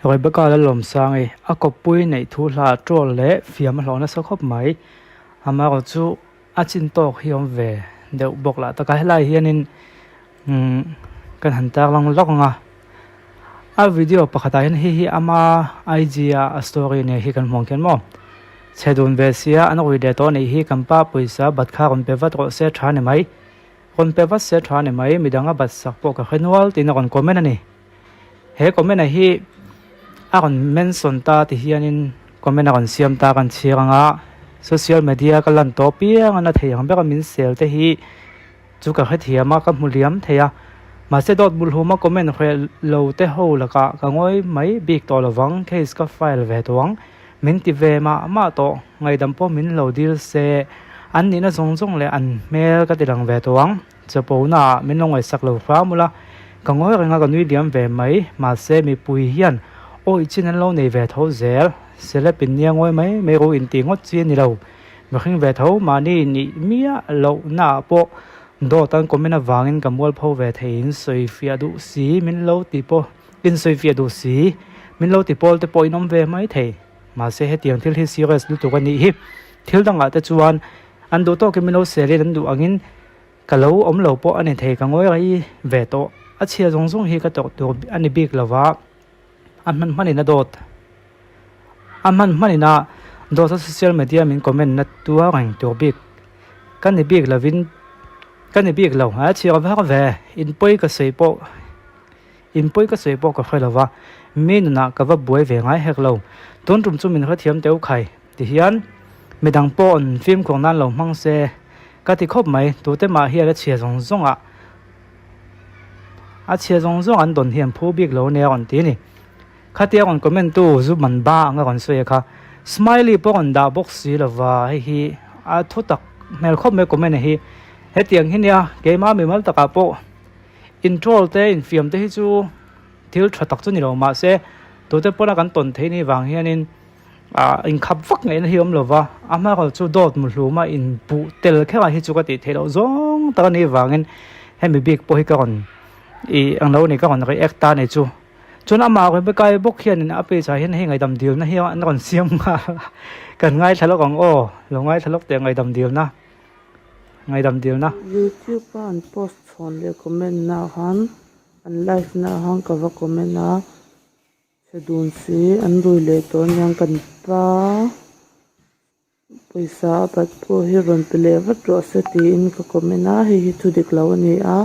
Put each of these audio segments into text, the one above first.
Rebecca Lalawmsangi, a kawppui neih thu hla troll leh fiam a hlawh nasa khawp mai. Amaherawh chu a chin tawk hi awm ve deuh bawk lah taka helai hianin kan han tarlang lawk ang a. A video pakhatah hian hei hi ama IG a a story nia hi kan hmuh ang khian maw. Chhe dun ve sia an rui leh tawh anih hi kan pa pawisa bat kha rawn pe vat rawh se tha ni mai. Rawn pe vat se tha ni mai midang a bat sak pawh ka hre nual tiin a rawn comment a ni. He comment a hi a rawn mention ta ti hianin comment a rawn siam ta kan chhiar ang a, social media ka lan tawh piang a na thei ang ber a min sel te hi chu ka hrethiam a ka hmu liam thei a, mahse dawt bulhum a comment hreh lo te ho lakah ka ngawi mai bik tawh lovang case ka file ve tawh ang min ti ve mah mah tawh ngaihdam pawh min lo dil se an nihna zawng zawng leh an hmel ka ti lang ve tawh ang. Chapona ah min lo ngaihsak lo hram ula, ka ngawi reng a ka nui liam ve mai, mahse mipui hian awih chin an lo nei ve tho zel, celeb in nia ngawi mai mai ru intih ngawt chi a ni lo, mihring ve tho mahni nih miah loh na ah pawh dawt an comment avangin ka mualpho ve thei in sawi fiah duh si min lo ti pawh in sawi fiah duh si min lo ti pawl te pawh in awm ve mai thei, mahse hetiang thil hi serious lutuk a nih hi, thil dangah te chuan an duh tawkin min lo selin an duh angin. Ka lo awm lo pawh a ni thei, ka ngawi rei ve tawh. A chhia zawng zawng hi ka tawrh tur a ni bik lo va, a hman hmanin a dawt. A hman hmanin a dawt a social media min comment na tuar reng tur bik ka ni bik lovin ka ni bik lo. A chhia vak ve, in pawi ka sawi pawh in pawi ka sawi pawh ka hre lo va, mi nunah ka va buai ve ngai hek lo. Tun tum chu min hrethiam teuh khai. Tihian midang paw'n fimkhur nan lo hmang se ka ti khawp mai, tute mah hian a chhia zawng zawng ah a chhia zawng zawng an dawn hi an phu bik lo nia a rawn ti a ni. Khatia rawn comment tu zu man ba anga rawn sawi a kha smiley pawh rawn dah bawk si lova hei hi a thu tak hmel khawp mai comment hi hetiang hi nia keimah mimal takah pawh in troll te infiam te hi chu thil tha tak chu ni lo mahse tute pawna kan tawn theih ni vang hianin. Ah inkhap vak ngaihna hi awm lo va, a hma kal chu dawt mu hlum a inpuh tel kher ah hi chu ka tih theih loh zawng tak a nih vangin hemi bik pawh hi ka rawn ih ang lo ni ka rawn react ta a ni chu. Chuan amah Rebecca-i bawk hianin a page ah hian hei ngaihdam dilna hi an rawn siam nghal a, kan ngaithla lawk ang aw, lo ngaithla lawk teh ngaihdam dilna, ngaihdam dilna. Youtube a an post chhawn leh comment na ah khan an live na ah khan ka va comment a. Chhe dun si an rui leh tawh aniang kan pa pawisa a bat pawh hi rawn pe leh vat rawh se tiin ka comment a hei hi thu dik lo a ni a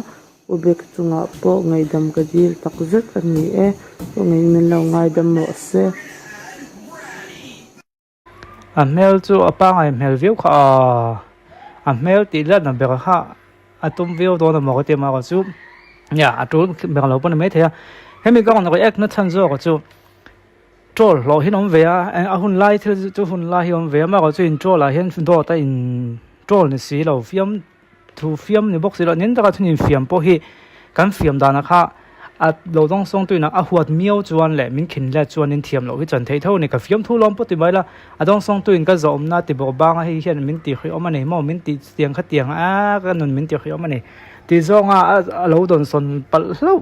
ubek chungah pawh ngaihdam ka dil tak zet a ni e kawngin min lo ngaidam rawh se. A hmel chu a pangai hmel viau kha aaa a hmel tih let na ber kha a tum viau dawn a maw ka ti a maw chu nia a tul ber lo pawh a ni maithei a hemi ka rawn react na chhan zawk chu troll hlawh hi an awm ve a a hun lai thil chu hun lai hi a awm ve a maw chu in troll ah hian dawt a in troll ni si lo fiam Thu fiam ni bawk si lo, nen taka thun infiam pawh hi kan fiam danah kha a lo dawng sawng tuin a huat miau chuan leh min khin let chuan in thiam loh hi chuan theih tho a ni. Ka fiam thu lawm pawh ti mai la, a dawng sawng tuin ka zawhawmna ti bawk banga hei hian min tih hriawm a ni maw, min tih tiang kha tiang a ka nun min tih hriawm a ni tih zawnga a lo dawn sawn palh hlauh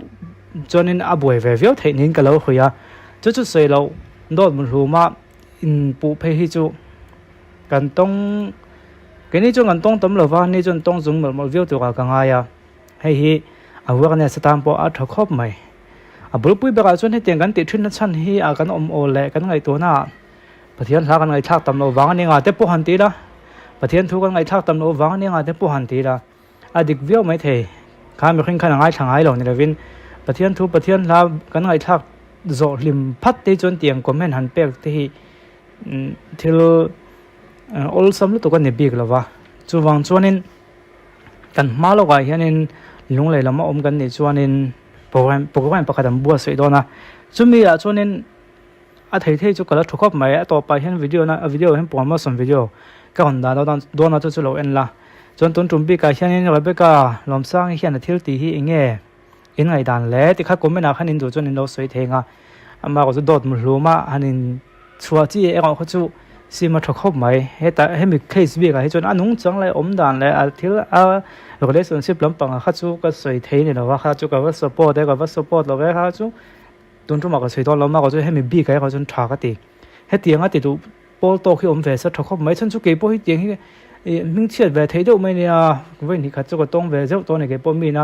chuanin a buai ve viau theih niin ka lo hawi a. Chu chu sawi loh dawt muhluma inpuh phei hi chu. Kan tawng, keini chuan kan tawng tam lova, ni chuan tawng zung mawlh mawlh viau turah ka ngai a, hei hi awareness atan pawh a tha khawp mai. A bulpui berah chuan hetiang kan tih thinna chhan hi a kan awm aw leh kan ngaihtuahna ah Pathian hla kan ngaihthlak tam loh vang a ni nga te pawh han ti ila, Pathian thu kan ngaihthlak tam loh vang a ni nga te pawh han ti ila, a dik viau mai thei. Kha mihring khan a ngaithla ngai lo ni lovin Pathian thu Pathian hla kan ngaihthlak zawh hlim phat te hi chuan tiang comment han pek te hi Thil awlsam lutuk a ni bik lo va, chuvang chuanin kan hma lawkah hianin lunglei lama awm kan nih chuanin program program pakhat an buatsaih dawn a, chumi ah chuanin a thei thei chu ka la thu khawp mai, a tawpah hian video na video hian promotion video ka rawn dah dawn a chu chu lo en la, chuan tun tum bikah hianin Rebecca Lawmsangi hian a thil tih hi eng nge in ngaihdan le tikha comment ah khan in duh chuan in lo sawi thei ang a, amah erawh chu dawt muhlum a han in chhuah chi erawh kha chu sim a tha khawp mai hetah hemi case bik ah hi chuan a nung chang leh awm dan leh a thil a relationship lampang ah kha chu ka sawi thei ni lo a kha chu ka va support e ka va support lo e kha chu. Tun tumah ka sawi dawn lo mah ka chu hemi bik ah erawh chuan tha ka ti. Hetiang a ti duh pawl tawk hi awm ve se tha khawp mai. Chhan chu kei pawh hi tiang hi ih hming chhiat ve thei deuh mai nia vawi hnih khat chu ka tawng ve zeuh tawh a ni kei pawh mi ina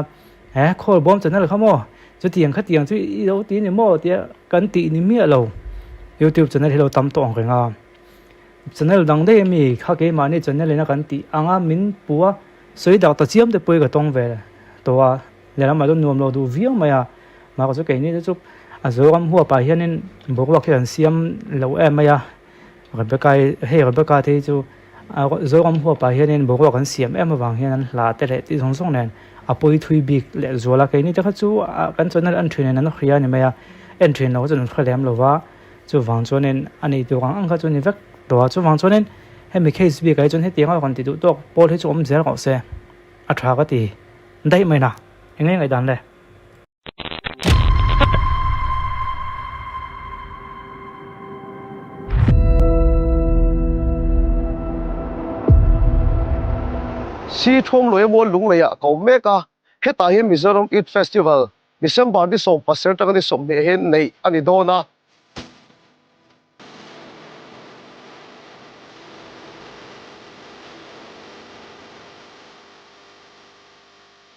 he khawl bawm channel kha maw chutiang khatiang chu i lo ti ni maw tia kan tih ni miah lo. Youtube channel hi lo tam tawh ang reng a. Channel dang daih ami kha keimahni channel ina kan tih anga min pu a sawi dak ta chiam te pawh hi ka tawng ve tawh a. Lehlamah chuan nuam lo duh viau mai a, mahse chu keini te chu a Zoram huapah hianin boruak hi an siam lo em mai a, Rebecca hi hei Rebecca te hi chu Zoram huapah hianin boruak an siam em avang hian an hla te leh tih zawng zawng nen a pawi thui bik leh zual a, keini te kha chu kan channel en thin in an hria a ni mai a, en thin lo chuan an hre lem lo va, chuvang chuanin a nei tur ang ang kha chu a ni vek tawh a, chuvang chuanin hemi case bikah hi chuan hetiang a rawn ti duh tawk pawl hi chu awm zel rawh se a tha ka ti. Daih mai na, eng nge ngaihdan le? Si Thuamluai emaw Lungleiah ka awm mek a, hetah hian Mizoram Youth Festival December ni 17 atanga ni 20 hian neih a ni dawn a.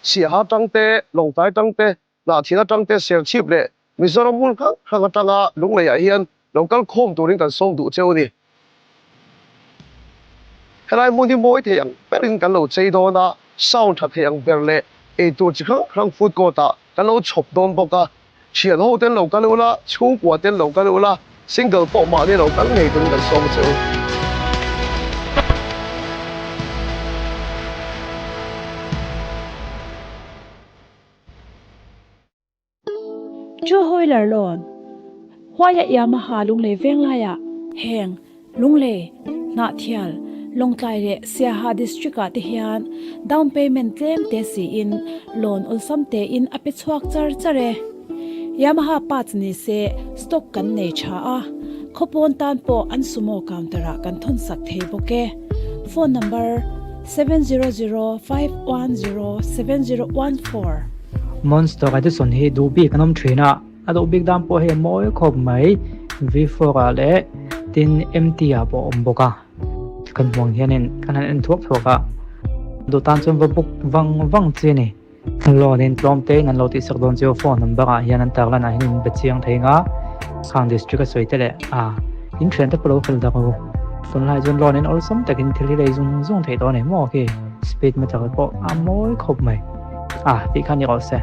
Siaha tang te, Lawngtlai tang te, Hnahthina tang te, Serchhip leh Mizoram hmun hrang hrang atanga Lungleiah hian lo kal khawm turin kan sawm duh cheu a ni. Helai hmun hi mawi thei ang berin kan lo chei dawn a, sound tha thei ang ber leh eitur chi hrang hrang food court ah kan lo chhawp dawn bawk a. Thian ho ten lo kal ula, chhungkua ten lo kal ula, single pawh mahni lo kal ngei turin kan sawm a che u. Two Wheeler Loan, Huaia Yamaha Lunglei Venglaiah heng Lunglei, Hnahthial, Lawngtlai leh Siaha District ah te hian down payment tlem te siin loan awlsam tein a pe chhuak char char e. Yamaha parts ni se stock kan nei tha a, khawpawn tan pawh an sumo counter ah kan thawnsak thei bawk e. Phone number, 7005107014. Monster Edison hi duh bik an awm thin a. A duh bik dan pawh hei a mawi khawp mai V4 ah leh tin MT ah pawh a awm bawk a kan hmuh ang hianin kan han en thuak thuak a duh tan chuan va book vang vang chi a ni loan in tlawm te in an lo tih sak dawn chu phone number ah hian an tar lan ah hian in be chiang thei ang a khang district a sawi te leh a in thian te pawh lo fel dak u tunlai chuan loan in awlsam takin thil hi lei zung zung theih dawn a ni maw khi speed meter pawh a mawi khawp mai a tih kha ni rawh se.